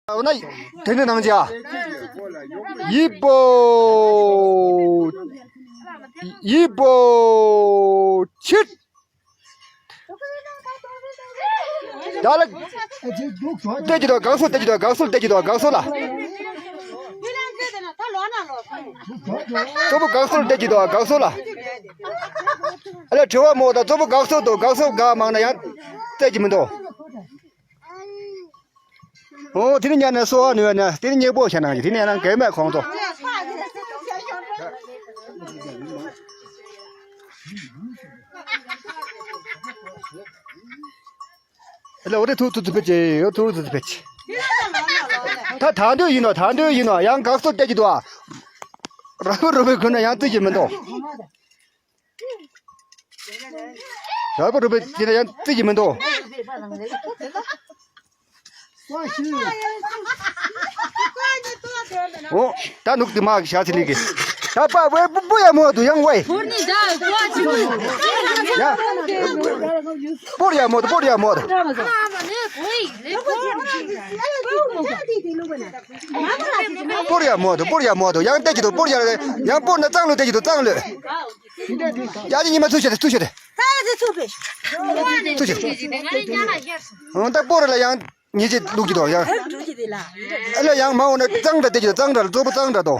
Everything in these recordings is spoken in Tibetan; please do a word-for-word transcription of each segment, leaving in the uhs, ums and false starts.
འོ་ན། དེ་ནི་ནང་ཅི་ཡ། ཡི་པོ། ཡི་པོ། ཆིག་ད་ལ། སྟེར་གྱི་འདུག་གང་སོ་སྟེར་གྱི་འདུག་གང་སོ་སྟེར་གྱི་འདུག་གང་སོ་སྟེར་གྱི་འདུག་གང་སོ་ལ། གཙོ་བོ་གང་སོ་སྟེར་གྱི་འདུག་གང་སོ་ལ། ཨ་ལས་དྲི་བ་མོ་ད་གཙོ་བོ་གང་སོ་འདུག་གང་སོ་གང་མང་ན་ཡང་སྟེར་གྱི་མི་འདུག་ཨོ་དེ་ནི་ཉན་ནས་གསོལ་བ་ནུས་ན་དེ་ནི་སྙིང་པོ་བྱ་ནང་གི་དེ་ནི་ཡང་ན་གལ་མེད་ཁོང་ཚོ། ལ་འོ་དེ་ཐུག་ཐུག་ཐུག་ཕེ་ཅེ་ཡོ་ཐུག་ཐུག་ཐུག་ཕེ་ཅེ། ད་ད་འདོད་ཡིན་ནོ་ད་འདོད་ཡིན་ནོ་ཡང་གག་སོ་སྟེར་གྱི་འདུག་ཨ། ར་བུ་རུ་བུ་ཁུ་ན་ཡང་བརྩི་གི་མི་འདུག་ར་བུ་རུ་བུ་ཁུ་ན་ཡང་བརྩི་གི་མི་འདུག་འོ། ད་ནུག་དེ་མ་ཞག་ཚི་ལི་གི། ད་པ་ཝེ་པུ་པུ་ཡ་མོ་དུ་ཡང་ཝེ། ཡ། པོར་ཡ་མོ་དུ་པོར་ཡ་མོ་དུ། པོར་ཡ་མོ་དུ་པོར་ཡ་མོ་དུ་ཡང་སྟེར་གྱི་འདུག་པོར་ཡ། ཡང་པོར་ན་གཙང་ལོས་སྟེར་གྱི་འདུག་གཙང་ལོས། ཡ་ཅི་ཉི་མ་ཚུར་ཤོད་དེ་ཚུར་ཤོད་དེ། ཚུར་ཤོད་དེ། ད་པོར་ལ་ཡང་། ཉེས་ཅིག་བླུག་གི་འདུག་ཡང་། ཨ་ལས་ཡང་མ་འོངས་ན་གཙང་སྦྲ་དེ་ཅིག་གཙང་སྦྲ་ལ་གཙོ་བོ་གཙང་སྦྲ་དོ།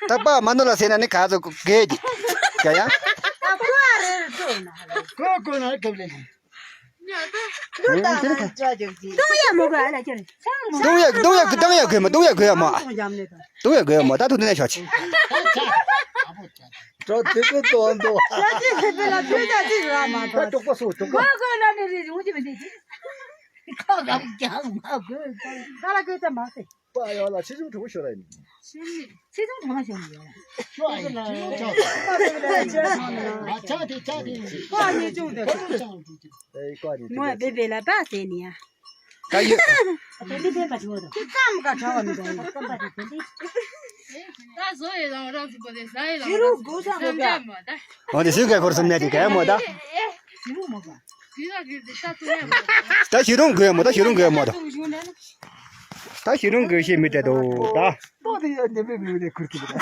ད་པ་མ་ནོ་ལ་ཟེར་ན་ནི་ག་ཚོད་དགོས་ཀྱི། ག་ཡང་། གཏོང་ཡ་མོ་ག་ཨ་ལ་ཁྱེར། གཏོང་ཡ་གཏོང་ཡ་གོ་ཡ་མོ། གཏོང་ཡ་གོ་ཡ་མོ་ད་ཐུག་དེ་ནས་ཤོག་ཅིག་གྲོ་དེ་ཚོ་གཏོང་འདུག་ཡ་ཅི་ཕེ་ཕེ་ལ་ཕེ་ད་ཅི་ར་མ་ད་གཏོང་། གྲོགས་པོ་སུ་གྲོགས་པོ། ཁོ་གོ་ལ་ནི་རེད་འུ་ཅི་མི་འདི་ཅི། ཁོ་ག་རྒྱག་མ་གོ་ད་ལ་གོ་ད་མ་ཟེ། པ་ཡོ་ལ་ཆེ་ཆུང་གྲོགས་པོ་ཤོར་ར་ཡིན། ཆེ་ཆུང་གྲོགས་མ་ཤོར་ཡོད་ལ། ཤོར་ཡིན། ཆ་དེ་ཆ་དེ། པ་ཉེ་ཆུང་དེ། ཨེ་ཀ་ནི་མོ་བེ་བེ་ལ་པ་ཟེ་ནི་ཡ། ད་ཡོད། དེ་འདི་བདེན་པ་ཆེ་བོ་དང་། ཁམ་ག་གྲ་བ་མི་འདུག་ན་ཁམ་པ་དེ་དེ་འདི། ད་བཟོ་ཡི་རང་རང་གཟུགས་པོ་དེ་ཟ་ཡི་རང་ཞི་རུ་རང་གཟུགས་པོ་དེ་སེམས་ཅན་མོ་ད། འོ་དེ་སུས་ག་ཁོར་སུམ་ནས་དེ་ག་མོ་ད། ཞི་རུ་མོ་ག་དེ་ལ་གི་དེ་ད་ཚོ་ཡ་མོ་ད། ད་ཞི་རུང་གོས་མོ་ད་ཞི་རུང་གོས་མོ་ད། ད་ཞི་རུང་གོས་ཤེས་མི་དེ་དོ་ད། ཏོ་དེ་ཡ་ནེ་མེ་མེ་ནེ་ཁུར་ཐུབ་ད།